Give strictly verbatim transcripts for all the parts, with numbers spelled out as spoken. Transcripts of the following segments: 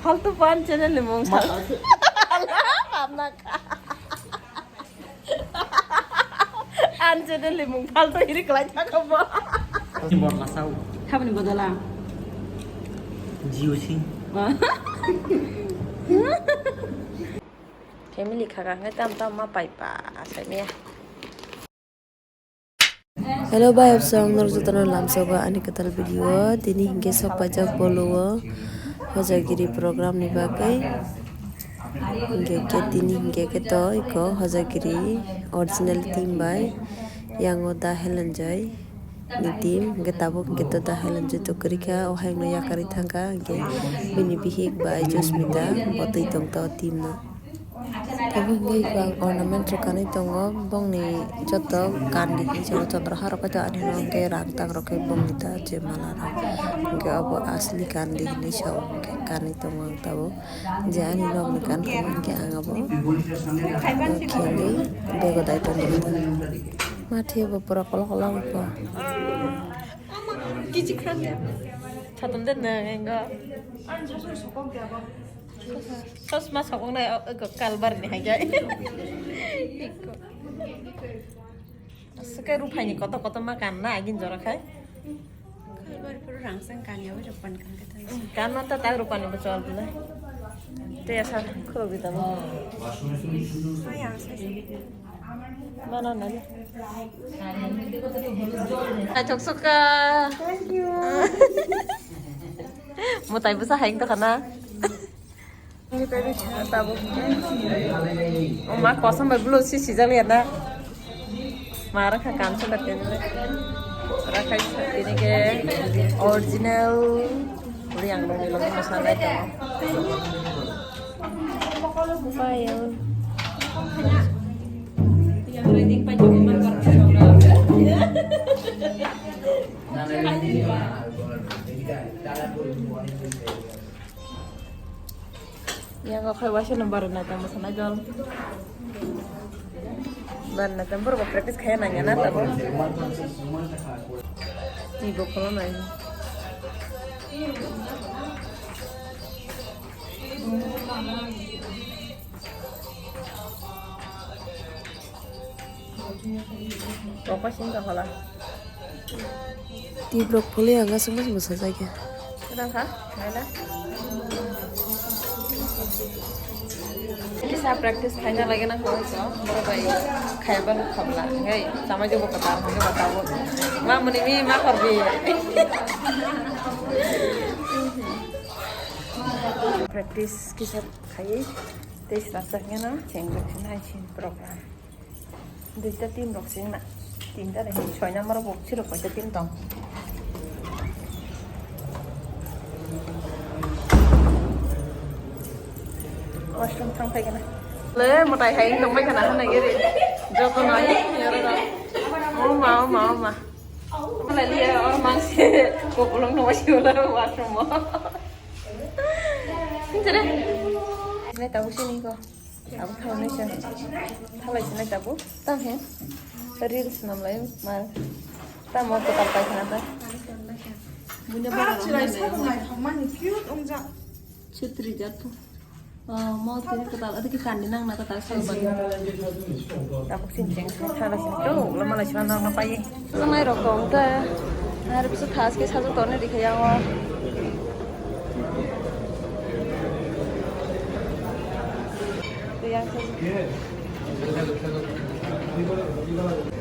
Faltu pan channel ni mung sal. Hamna kha. An channel ni mung faltu hiri kwlai thaka bo. Ni bor masau. Habni bodola. Jio sim. Family kha kha khe tam tam ma pai pa sai me. Hello bai, absong norok jotono lamsogo ani kwtal video. Tini hinkhe sok paijak bolo o Hojagiri program ni bagwi. Hinkhe khe tini hinkhe khe to iko Hojagiri original team bai yango da Helenjoy ni team. Hinkhe tabuk hinkhe to da Helenjoy to kwrwi kha, o hayungno yakarwi thangkha. Hinkhe bini bihik bai Josmita bo twi tongta o team no. Tabuk hwnkhe iko ang ornament rok kanwi tongo, bongni joto kandi hinwi sao, chondroha rok khe to ani no hwnkhe rang tang rok khe bongni ta je mala rok, hwnkhe obo asli kandi hinwi sao, hwnkhe kanwi tongo ang tabuk je ani nokni kan phano hwnkhe ang abo khenwi bego dai tongwi rwdi. Mathiya bo pura kolok kolok wngkha. Kichik khan de. Satung de nang engo. Sosma sokong nai, o, o, kalbar ni hai jai. Iko. Aswk khe ruphai ni koto koto ma kan na agin jora khai. Kalbar puro rang sang kan ya, wajak pan kan kata. Kan ma ta tak rupa ni bachal bula. Te asa khulok di tamo. Mana nani. Ai chok soka. Thank you. Mutai bwsa hai wngtokha na? Mutai bwsa tabuk. O ma kosom bai blue si sijak ya na? Ma rakha kansa da tene. Rakha tini ke original. Uri ang nungni logi mosa nai tongo. Bayang. Yang kau kai waisa nomor na tamo sana jol. Ban na tamo berapa practice kaya nanya na tamo. Ni bokolo nai. Koko sing ka hola. Tibrok puli ang asung mas musa jagya. Kenapa? Mana? Ini saya practice kayaknya lagi nang kau itu. Berapa ya? Kayak baru kabla. Hei, sama juga kata, sama juga kata. Ma menimi ma korbi. Practice kisah kayak tes rasanya na, cengkak sini aja program. Duita team rok sing na. Tinta de soi number bo siro koita team tong. Washroom thang phai gana. Le motai hai tong mai kana hana gere. Joto nai yoro na. O ma, o ma, o ma. Mala liya o mangse ko bolong no wasi wala washroom mo. Sini deh. Ini tahu sini ko. Abo thalai se, thalai se nai tabuk. Tam he? Reels namlai mar. Tamo kwtal paikha na ta. Bunya bara rok nai nai. Chwrai sabung nai thangmani cute wngjak. Chwtri jat. Oh, mo tini kwtal, adi ki kandi nang na kwtal sabung. Tabuk sini cheng thalai se to, lama lai se nang na pai. Nai rok tong ta. Nai rok bisa thas ke sajak toni dikhe yango. Yang sajak.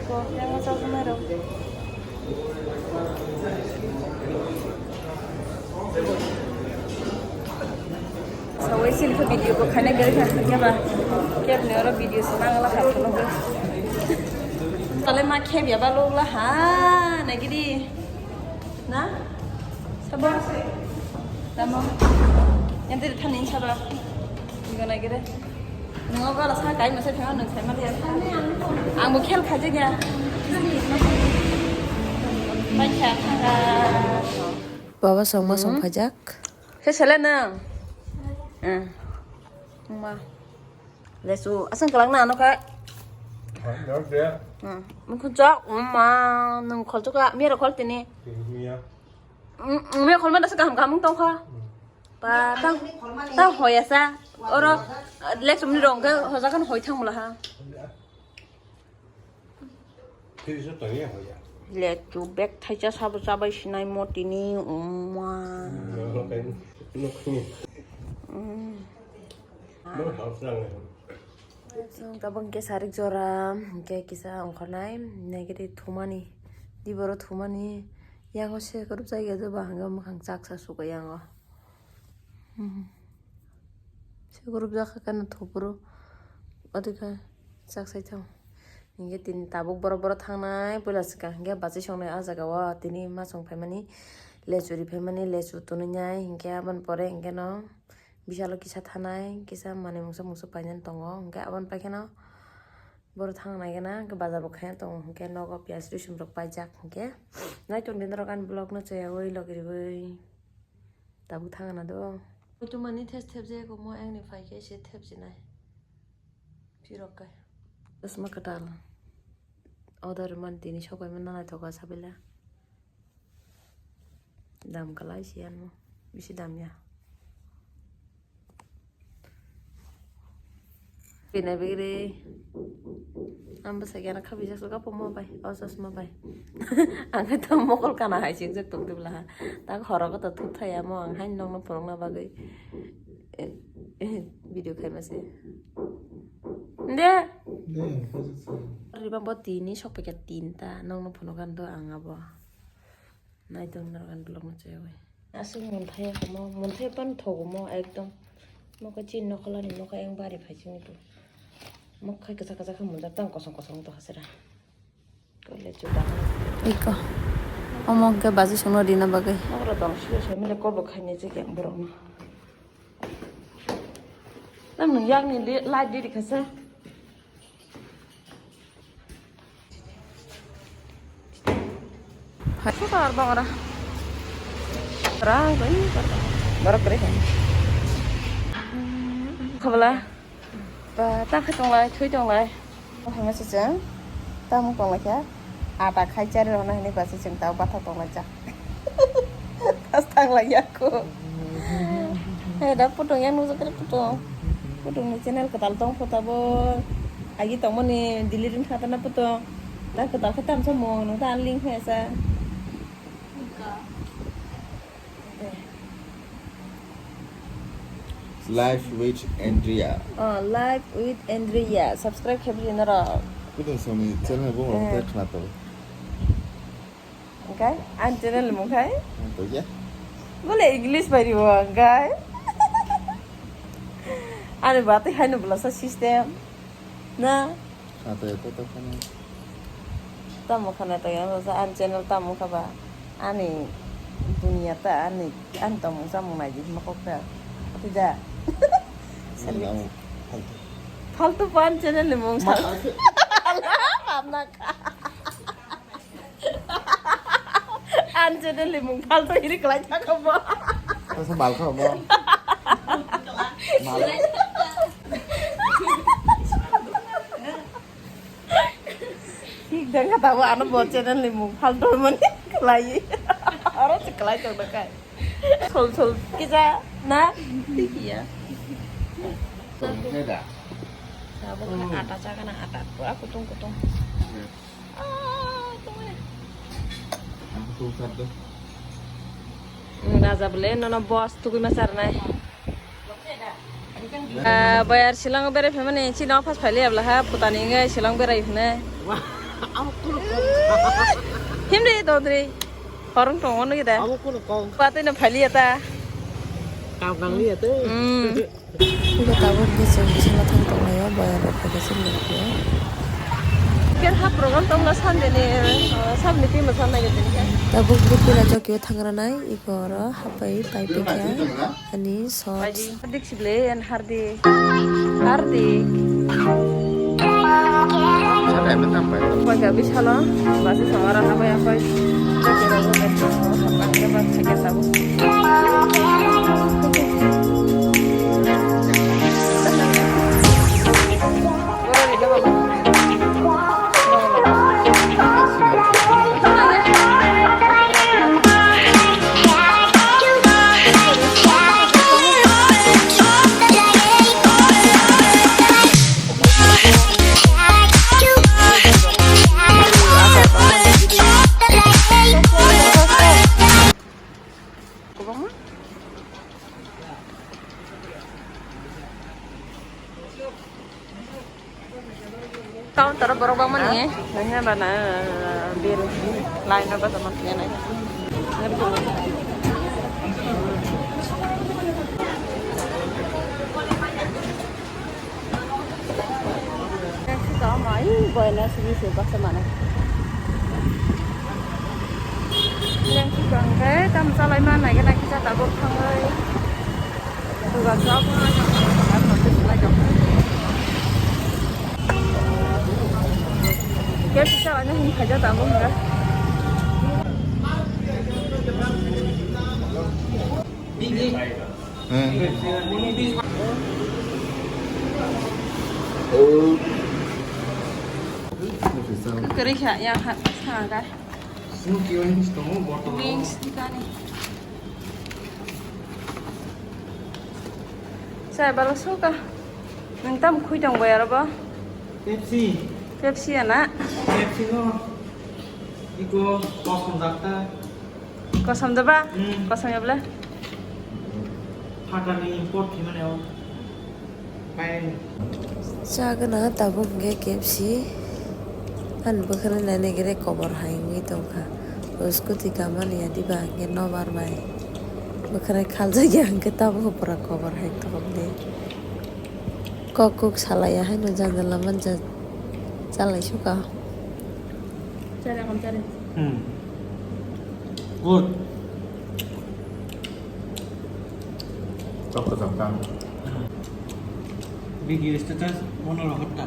Ko, yang sajak nai rok. Sawai silpha video bo khaina gari kha kya ba. Kya bini oro video se nang la kha kholo. Tale ma khe bia ba lo la ha na gidi. Na? Sabo. Tamo. Yang tadi thanin sabo. Igo na gidi. Nungo gala sa kai masa thang nung sai ma dia. Ang bo khel khaje gya. Pai kha kha. Baba song ma song phajak. He sele nang. Eh. Ma. Lesu asang kalang na ano ka. Mungkhu jok ma nung khol chuka mero khol tini. Mero khol ma dasa kaham kaham tong kha. Ba, tang, tang hoya sa. Oro, ah, lek sumni rong ke hoja kan hoi thang mula ha. Tiri so tang ya hoya. Lek tu bek thai cha sabo chabai sinai mo tini umma. Lo kai, lo kai. Mm. Lo hau sang. Chwng tabuk hwnkhe sarik jora, hwnkhe kisa ongkhornai, naigede thumani, diboro thumani, yango se kwrwp jagya jeba hwnkhe mwkhang chaksa suka yango. Hmm. Se kwrwp jakha khe no thupuru, adikhe chak sai thango. Hwnkhe tini tabuk borok borok thangnai, puila swkang hwnkhe bachai songnai ah jagao, tini ma chwng phaimani, lechu ri phaimani, lechu twnwi nai, hwnkhe aboni pore hwnkhe no. Bisalo kisa thanai, kisa manwi mungsa mungsa painani tongo, hwnkhe aboni paikheno borok thang naikhe na, hwnkhe bazar bo khaina tongo, hwnkhe nogo piyaj risum rok paijak, hwnkhe naitok di norok ani vlog no chayawui logi riwui tabuk thangna do. Muitu mani thes thep jaya komo, engni phaikhe se thep jinai. Pirok kai. Chosma kwtal. Order man tini sokaimano naithoka sabila. Dam kalai se ano. Bisi dam ya. Pina bigre. Ang bwsai gana kha bijak suka po mo bai. O chosma bai. Ang khe to mokol kana hai singjak tong tibla ha. Tak horo ko to thup thaya mo ang hain nongno phunukna bagwi. Eh, eh, video khaima se. De. De, pojak se. Riba bo tini sok paikha tinta nongno phunukha do ang abo. Naitok norok ani vlog no chayawai. Aswk monthai ya komo, monthai pan thogo mo ekdom. Mo khe chini nokholani nokha yang bari phai chini tu. Mo khai kwchak kwchak khe monjak tang kosong kosong to hasera. Iko. Omo hwnkhe baji songno rina bagwi. Nokra tong sio sio mile korbo khaini je khe borokno. Tam nung yakni li-, light diri khasa. Hai. Suka ar bang ora. Rang koi kor. Borok kre koi. Khabla. Ba, ta khe tonglai, thui tonglai. Hwnwi se chwng tamung tonglaikha. Ata khai chari rwna hwnwi ba se chwng tao bathak tonglaijak. Tas thanglaiya kho. He da putung yang nukjak khe putung. Putung ni channel kwtal tong pho tabo. Agi tongmani delivery khatana putung. Ta kwtal khe tamsa mo nung ta unlink khe sa. Life with Andrea. Oh, Life with Andrea. Subscribe khe bini norok. Kudung songni channel bo Eh. Khna to. Oke, an channel mung khai. To ya. Bole English bai ribo oke. Ani bati hai no bla sa system. Na. Kha to ya to to khana. Tamo khana to ya sa an channel tamo kha ba. Ani dunia ta ani an tamo samung nai di mako kha. Tida. Ani amo faltu. Faltu pan channel ni mung sa. Amna kha. An channel ni mung faltu hiri klai thaka bo. Asa mal kha mo. Mal. Thik deng kha tabo ano bo channel ni mung faltu mani klai. Aro se klai tong da kai. Sol sol kisa na. Thik ya. Tong khe da. Abo kha ata chakana ata pura kutung kutung. Ah, tong ya. Ang tu sar do. Raja bole nono boss tugui ma sarnai. Ah, bayar Shillong berai phaimani chini office phaili abla ha putani ngai Shillong berai phunai. Himri dodri. Horong tongo ngi da. Amo kuno kong. Patwi no phaili ata. Kam kang li ate. Hmm. Tabuk ni chwng bisingo thang tongnai o boyar rok phaikha chini nokni o. Ker ha program tongla Sunday ni, uh, sabni twi mwsa nai tini khe. Tabuk bukula jokio thangranai iko oro hapai pai pikha ani shorts. Hardik sible and hardik. Hardik. Paika bisalo basi songara habai habai. Counter borok bangmani, nangya bana bill line no basa ma phiya nai. Next to ama i boina sini se basa mana. Yang si bangke tam salai mana ke nai kita tabuk thangai. Duga sa apa? Kaya bisa lah ni kaya tak mau enggak? Kekeri kha yang ha sangka. Wings dikani. Saya balo suka. Nang tam khui tong boy aro bo. Pepsi. Pepsi ana. Pepsi no. Iko kosom jakta. Kosom da ba? Hmm. Kosom ya bla. Hakani import khimani o. Chagana tabuk hwnkhe K F C. Ani bwkhwnwi nainai gere kobor hai wngwi tongkha. O scooty kamani ya diba hwnkhe nobar bai. Bwkhwnwi khaljakya hwnkhe tabuk pura kobor hai tongkha. Kok kok salaiya haino janala manja chalai suka. Chari akam chari. Hmm. Good. Chok chok kang. Video status mono rohot ta.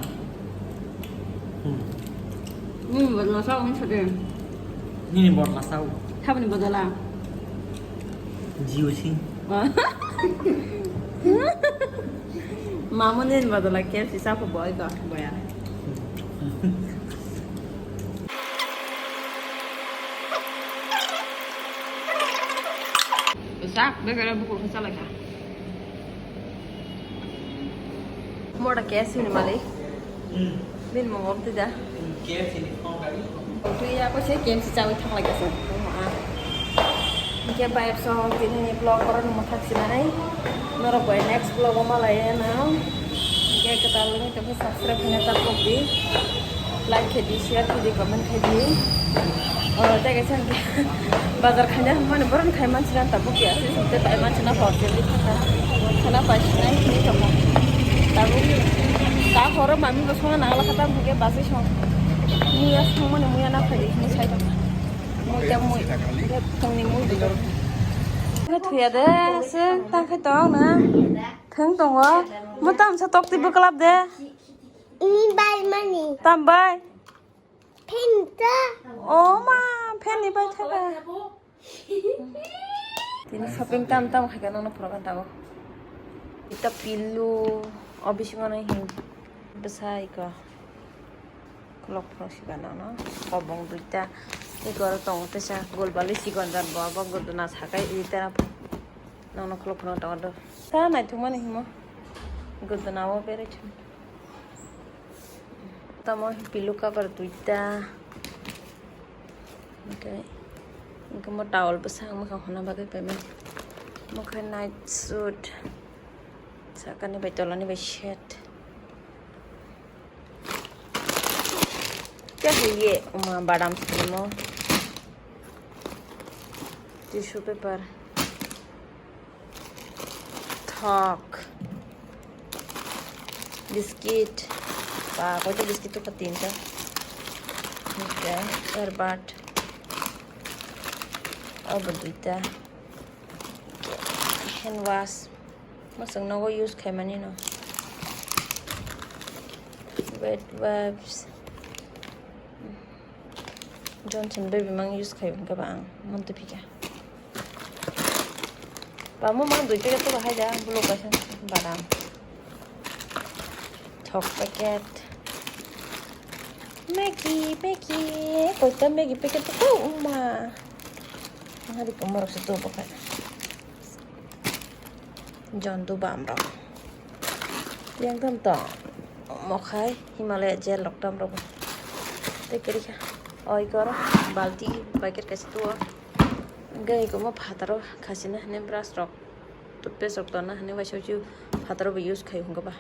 Hmm. Nini bodol sa ung sade. Nini bodol sa u. Sabni bodola. Jio Sim. Mamuni ni bodola K F C sa pho boy ko boya. Sak, begala buku kecil lagi. Mora K F C ni malik. Hmm. Bin mo ngom tu da. Hmm, K F C ni phone kali. Tu ya ko se K F C chawi thang lagi so. Mo a. Ke bai so tini ni vlog koran mo thak sinai. Norok bai next vlog o malai na. Ke ketal ni te subscribe ni ta kok di. Like khe di, share khe di, comment khe di. O, tei kaisa hwnkhe bazar khaina hwnmani bohrokni khai manchina tabuk ya, se sumte pai manchina hor jeli thangkha. Khana pai sinai hinwi tongkha. Tabuk ka horo mami bo songna nangla kha, tamo hwnkhe bachai song. Muya songmani muya na phai hinwi sai tongkha. Muya mui. Hwnkhe phungni mui dudor. Khe thuya de, se tangkhe tong na. Thwng tongo. Mo tamsa tokti bwklap de. Ini bai mani. Tam bai. Penta. O ma, phen ni bai thaka. Tini shopping tam tam khaika nono phorokan tabo. Ita pillow, o bisingo no hin bwsai ko. Kolok phoro siba nono. Kobong duita. Iko aro tongo tesa gol bali sigon jar bo abo guduna sakai ita nono kolok phoro tongo do. Ta naithok mani himo. Guduna o berai thung. Tamo pillow cover duita. Okay. Engke mo towel bwsa ang mwkhang honna bagwi paimani. Mo khe night suit. Sakani bai tolani bai set. Kya hai ye? Uma badam simo. Tissue paper. Thok. Biscuit. Ba, koita biscuit tongkha tinta. Okay, earbud. Abo duita. Hand wash. Masang nogo use khaimani no. Wet wipes. Johnson baby mang use khai hwnkhe ba ang muntui phika. Ba mo mang dui packet to bahai da, blue kaisa badam. Thok packet. Maggi, Maggi. Koita Maggi packet to ko uma. Ngari ko morok se to bokai. Jon dubam rok. Yang tam tong. Mokhai Himalaya gel rok tam rok. Tei kiri kha. Oi koro balti bucket kaisa tuo. Gai ko mo phataro khasina hene brush rok. Toothpaste rok tona hene waisa waisa phataro bo use khai hwnga ba.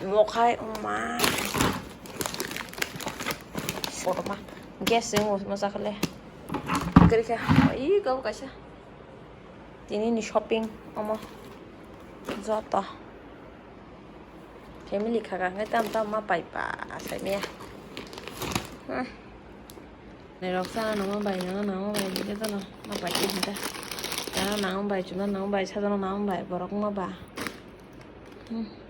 Mokhai oma. Kotorma. Gas se mo mo sakale. Kiri kha. Ih, kau kaisa. Tini ni shopping omo. Joto. Family kha kha khe tam tam ma pai pa sai me. Ni rok sana nangma bai nangma bai ni joto no ma pai ti hinta. Sana nangma bai chuna nangma bai sajana nangma bai borok ma ba. Hmm.